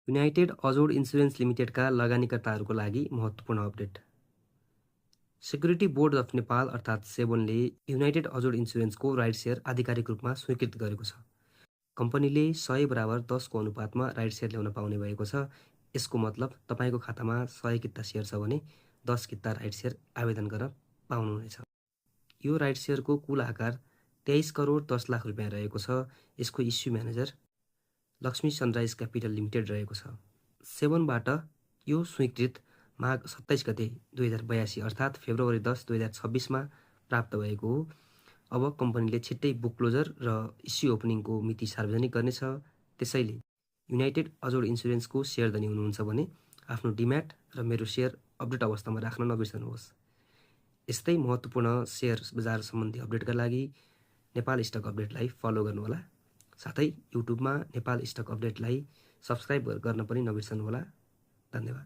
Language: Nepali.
युनाइटेड अजोड इन्सुरेन्स लिमिटेडका लगानीकर्ताहरूको लागि महत्त्वपूर्ण update. Security board of Nepal अर्थात् सेबोनले युनाइटेड अजोड इन्सुरेन्सको राइट सेयर आधिकारिक रूपमा स्वीकृत गरेको छ। कम्पनीले 100/10 को अनुपातमा राइट सेयर ल्याउन पाउने भएको छ। यसको मतलब तपाईँको खातामा 100 किता सेयर छ भने 10 किता राइट सेयर आवेदन गर्न पाउनुहुनेछ। यो राइट सेयरको कुल आकार 23 करोड 10 लाख रुपियाँ रहेको छ। यसको issue manager Lakshmi sunrise capital limited रहेको छ। सेबनबाट यो स्वीकृत माघ 27 गते 2082 अर्थात् फेब्रुअरी 10, 2026मा प्राप्त भएको हो। अब कम्पनीले छिट्टै बुक क्लोजर र इस्यु ओपनिङको मिति सार्वजनिक गर्नेछ। त्यसैले युनाइटेड अजोड इन्सुरेन्सको सेयरधनी हुनुहुन्छ भने आफ्नो डिम्याट र मेरो सेयर अपडेट अवस्थामा राख्न नबिर्सनुहोस्। यस्तै महत्त्वपूर्ण सेयर बजार सम्बन्धी अपडेटका लागि नेपाल स्टक अपडेटलाई फलो गर्नुहोला। साथै युट्युबमा नेपाल स्टक अपडेटलाई सब्सक्राइब गर्न पनि नबिर्सनुहोला। धन्यवाद।